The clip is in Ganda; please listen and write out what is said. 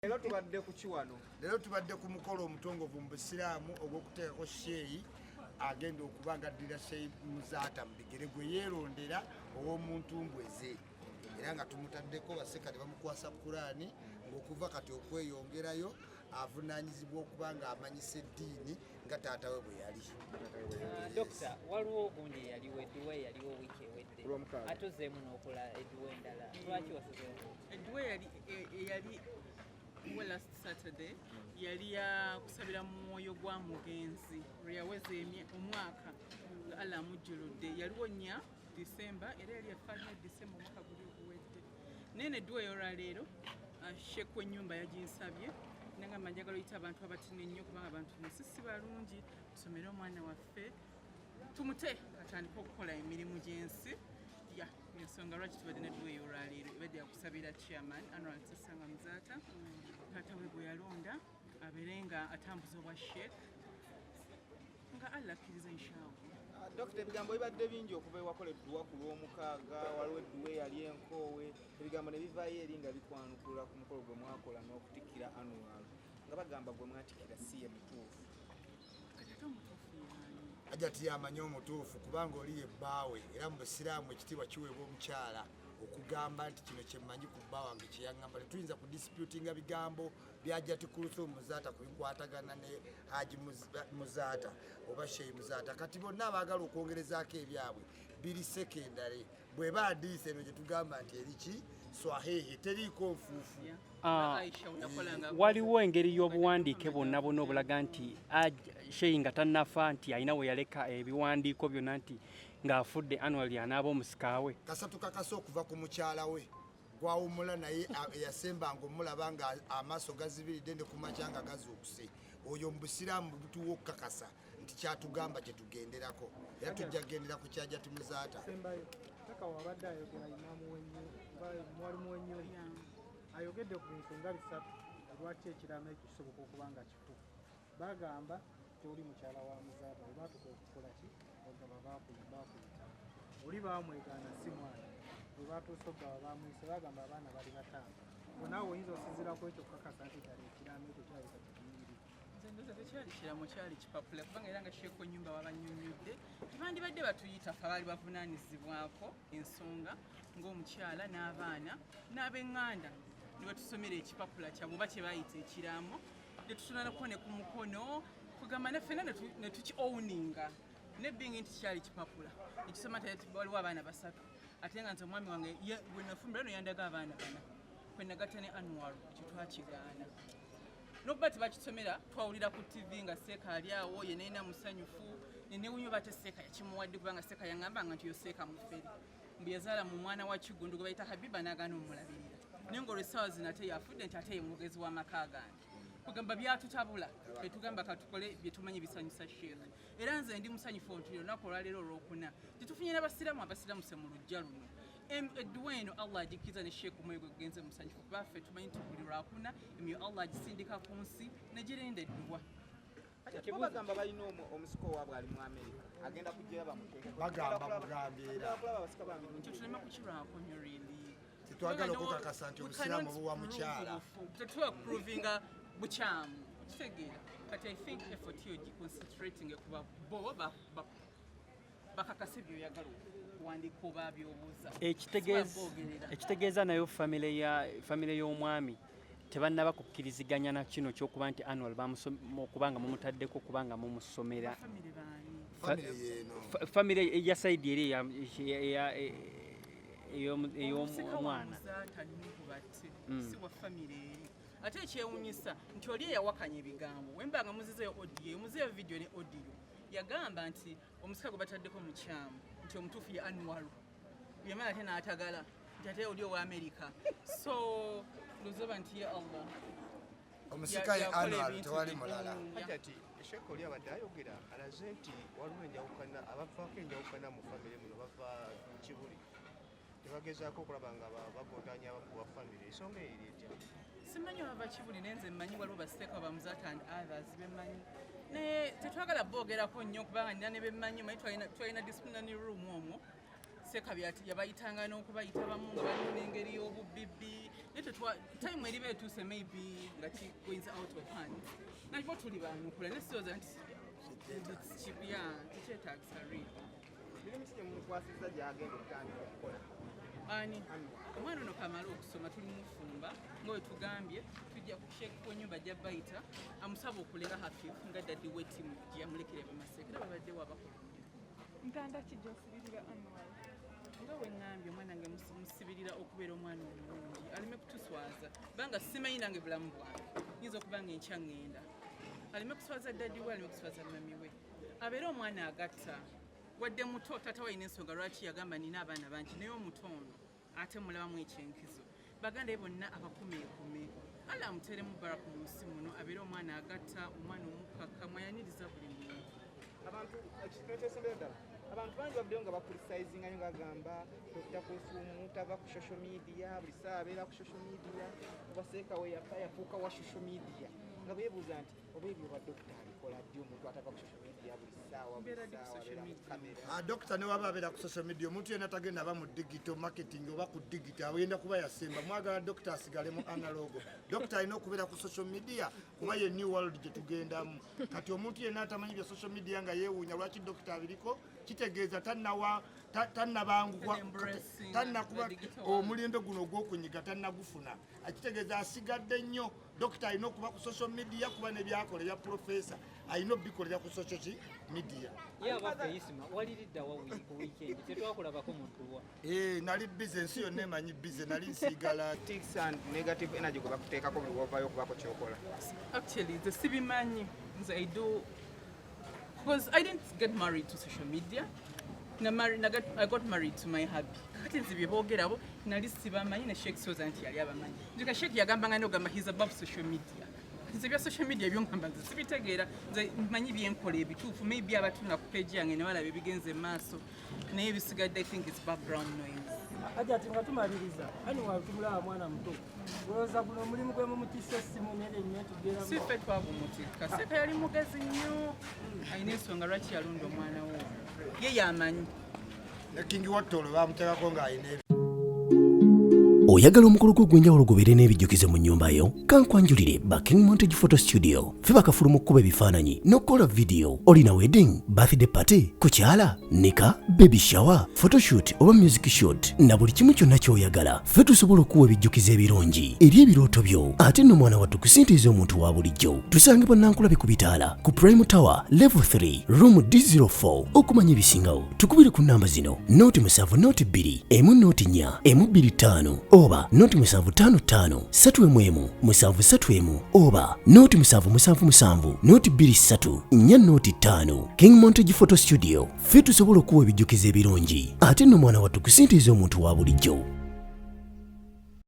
Leero tubadde ku kiwano. Leero tubadde ku mukolo omutongovu mu Busiraamu ogw'okuteekako Sheeyi agenda okuba nga addira Sheeyi Muzaata mu bigere gwe yeerondera ow'omuntumbwe ze, era nga tumutaddeko baseka ne bamukwasa Kuraani ng'okuva kati okweyongerayo avunaanyizibwa okuba ng'amanyisa eddiini nga taata we bwe yali. Dokita, waliwo ogundi eyaliwo edduwa eyaliwo wiiki ewedde, ate ozzeemu n'okola edduwa endala, lwaki wasazeewo? Edduwa eyali wa last Saturday yali ya kusabira mu mwoyo gwa mugenzi lwe yaweza omwaka nga Allah amujjuludde. Yaliwo 4 December, era yali yafaanyo December omwaka guli oguwedde. Naye nedduwa ey'olwaleero, sheikh w'ennyumba yaginsabye nangamba, "Njagala oyita abantu abatini ennyo, kubanga abantu munsi si balungi, tusomere omwana waffe, tumute atandike okukola emirimu gy'ensi." Ya ensonga lwaki tubadde nedduwa ey'olwaleero, ebadde yakusabira chairman Anwar Sesanga Muzaata, taata we gwe yalonda abeere nga atambuza obwa sheikh, nga Allah akkiriza, inshallah. Dokita, ebigambo bibadde bingi okuva ewakola edduwa ku Lwomukaaga. Waliwo edduwa eyali enkoowe, ebigambo ne bivaayo eri nga bikwanukula ku mukolo gwe mwakola n'okutikkira Anwar, nga bagamba gwe mwatikkira si ye mutuufu. Kati ate omutuufu yaani? Ajati yamanyi omutuufu, kubanga oli ye bbaawe, era mu Busiraamu ekitiibwa kiweebwa omukyala okugamba nti kino kyemmanyi ku bba wange kyeyaŋŋamba. Tetuyinza kudisputinga bigambo bya Hajati Kuluthum Muzaata kubikwatagana ne Haji Muzaata oba Sheyi Muzaata. Kati bonna abaagala okwongerezaako ebyabwe biri secondary. Bweba hadiisi eno gyetugamba nti eriki swahihi, teriiko nfuufu. Aisha yakolanga. Waliwo engeri y'obuwandiike bwonna bwonna obulaga nti Sheyi nga tannafa nti alina we yaleka ebiwandiiko byonna nti ng'afudde Anwar anaaba omusika we? Kasatu kakasa okuva ku mukyala we gwawumula naye eyasembanga omulaba nga amaaso gazibiridde ne kumakya nga gazuukuse. Oyo mu Busiraamu butuwa okukakasa nti kyatugamba kyetugenderako, era tujja kugendera ku kyajati Muzaata. Sembayo taka wabadde ayogera imaamu mwalimu w'ennyumba ayogedde ku bintu nga bisatu lwaki ekiraamo ekyo kisoboka okuba nga kifu. Bagamba toli mukyala wa Muzaata, bwe baatuka okukola ki ogaba bakuyita oli bamwegaana si mwana, bwe batuuse okugaba bamuyise bagamba abaana bali bataano. Naawe oyinza osinziira ku ekyo okukakasa nti ddala ekiraamo ekyo kirabika kiyingirire? Nze ndowooza tekyali kiramo, kyali kipapula, kubanga era nga sheeko nyumba wabanyonnyodde tebandibadde batuyita ffe abaali bavunaanyizibwako ensonga ng'omukyala n'abaana n'ab'eŋŋanda ne batusomera ekipapula kyabwe oba kye bayita ekiraamo, ne tutunalako ne ku mukono kugamba neffena ne tuki owninga nebbingi nti kyali kipapula ekisoma nti waliwo abaana basatu, ate nga nze omwami wange bwe nafumbira no yandaga abaana bana kwe nagatta ne Anwar. Ekyo twakigaana nokuba tebakisomera. Twawulira ku TV nga seeka ali awo ye nena musanyufu, nenewunyo bate seeka yakimuwadde, kubanga seeka yaŋŋambanga nti yo seeka mufere, mbu yazaala mu mwana wa Kigundu gwe bayita Habiba n'agaana omulabirira, naye nga olwessaawa zino ate yafudde nti ate ye mwogezi w'amaka gange. Kugamba byatutabula, tetugamba katukole byetumanyi bisanyusa sheekh. Era nze ndi musanyufu nti olunaku olwaleero olwokuna tetufunye n'abasiraamu abasiramuse mu luggya luno. Edduwa eno Allah agikkiriza ne sheekh omwoyo gwe gugenze musanyufu, kuba ffe tumanyi nti buli lwakuna emyoyo Allah agisindika ku nsi negirinda edduwa. Ate bo bagamba balina omusika owaabwe ali mu Amerika, agenda kujjayo bamuteeke. Bagamba bugambi era. Kulaba abasika ba mirundi. Ekyo tuleme kukirwako nnyo really. Tetwagala okukakasa nti Obusiraamu buwa mukyala. Tetuba provinga bukyamu, kitegeera. Kati I think effort yo giconcentrating kuba bo bakakase byoyagala okuwandiika oba byobuuza. Boogerera. Ekitegeeza nayo famire ya famire y'omwami tebannaba kukkiriziganya na kino kyokuba nti Anwar okuba nga mumutaddeko kubanga mumusomera. Famire baani? Famire yeeno. Famire ya side eri Omusika wa ey'omwana. Muzaata Nuhu Batte si wa famire eri. Ate ekyewunyisa nti oli eyawakanya ebigambo wemba nga muzizeyo audio, muzizeyo video ne audio, yagamba nti omusika gwe bataddeko mukyamu, nti omutuufu ye Anwaru yamala ate n'atagala nti ate oli owa Amerika. So ndowooza nti ye Allah Omusika ye yakola Anwar, ebintu tewali bye. mulala. Hajati, sheeka oli abadde ayogera alaze nti waliwo enjawukana, abavaako enjawukana mu famire muno bava Kibuli, tebagezaako okulaba nga bagotanya abamu ba famire. Ensonga eyo eri etya? Simanyi bava Kibuli, naye nze mmanyi waliwo baseeka bamuzaata and others bemmanyi, naye tetwagala boogerako nnyo kubanga nina ne bemmanyi. Manyi twalina disciplinary room omwo. Sekabi ati yabayitanga n'okubayita bamu nga bali n'engeri y'obubibbi, naye tetwa time eriba etuuse, maybe nga kigoinze out of hand. Nabo tuli banukula, naye sirowooza nti yeah, tekyetaagisa really. Mirimu ki gye mumukwasizza gy'agenda okutandika okukola? Ani? Omwana ono kamala okusoma, tuli mufumba nga we tugambye, tujja kushekwa enyumba ajja bayita amusaba okulenga hafifu nga daddy we timu gye yamulekera bamaseeka, era babaddewo abakola omulimu. Ntanda ki gy'osibirira Anwar? Nga we ŋŋambye, omwana wange musibirira okubeera omwana omulungi, aleme kutuswaza, kubanga simanyi nange bulamu bwange, nyinza okuba nga enkya ŋŋenda. Aleme kuswaza daddy we, aleme kuswaza mummy we, abeere omwana agatta. Wadde muto, taata we alina ensonga lwaki yagamba nina abaana bangi, naye omuto ono ate mulabamu ekyenkizo. Baganda be bonna abakumeekume, Allah amuteeremu baraka mu nsi muno, abeere omwana agatta, omwana omukkakkamu, ayaniriza buli muntu. Abantu, ekitesembera ddala, abantu bangi bavuddeyo nga bacriticinga nyo, nga bagamba Dr Kulthum tava ku social media, buli ssaawa abeera ku social media, oba seeka we yafa yafuuka wa social media, nga beebuuza nti oba ebyo ba dokita abikola ddi, omuntu atava ku social media buli ssaawa, buli Mbeera ddi ku ssaawa social abeera mu media? kamera. Ah, dokita ne waba abeera ku social media, omuntu yenna tagenda aba mu digital marketing oba ku digital, agenda kuba yasemba. Mwagala dokita asigale mu analog? Dokita alina okubeera ku social media kuba ye new world gye tugendamu kati. Omuntu yenna atamanyi bya social media nga yeewuunya lwaki dokita abiriko, kitegeeza tannabangukwa, Embracing tannakuba the digital world. Omulembe guno ogw'okunyiga tannagufuna, akitegeeza asigadde nnyo. Dokita alina okuba ku social media kuba nebyakola ebya professor alina obikolera ku social ki media. Ye abaffe, Isima, waliriddawa ku weekend? Tetwakulabako mu dduwa. Eh, nali busy, ensi yonna emanyi busy nali nsiigala. Tics and negative energy gwe bakuteekako buli wovayo okubaako kyokola. Actually, the sibimanyi nze I do because I didn't get married to social media. Na marry, na got, I got married to my hubby. Kati nze bye boogerabo nali sibamanyi, ne Sheikh Soza nti yali abamanyi. Nzika Sheikh yagambanga n'ogamba he's above social media. Kati nze bya social media byongamba nze sibitegeera, nze manyi byenkola ebituufu. Maybe abatuna ku page yange ne balaba ebigenze mu maaso, naye ebisigadde I think it's background noise. Hajati, nga tumaliriza, Anwar tumulaba mwana muto, olowooza guno omulimu gwe mumutisse essimu nene nnyo tugera? Si ffe twagumutikka. Seeka yali mugezi nnyo, alina ensonga lwaki yalunda omwana we, ye yamanyi. Ne King Wattolo bamuteekako ng'alina Oyagala omukolo gwo ogw'enjawulo gubeere n'ebijjukizo mu nnyumba yo? Kankwanjulire ba King Montage Photo Studio. Ffe bakafulu mu kkuba ebifaananyi n'okukola vidiyo. Olina wedding, birthday party, kukyala, nika, baby shower, photoshoot oba music shoot, na buli kimu kyonna ky'oyagala, ffe tusobola okuwa ebijjukizo ebirungi eri ebirooto byo, ate nno mwana wattu kusintiiza omuntu wa bulijjo. Tusangibwa Nankulabe ku bitaala ku Prime Tower level 3 room D04. Okumanya ebisingawo tukubire ku namba zino: 0 7 0 2 1 0 4 1 2 5 oba 0 7 5 5 3 1 1 7 3 1 oba 0 7 7 7 0 2 3 4 0 5. King Montage Photo Studio, ffe tusobola okuwa ebijjukizo ebirungi, ate nno mwana wattu kusintiiza omuntu wa bulijjo.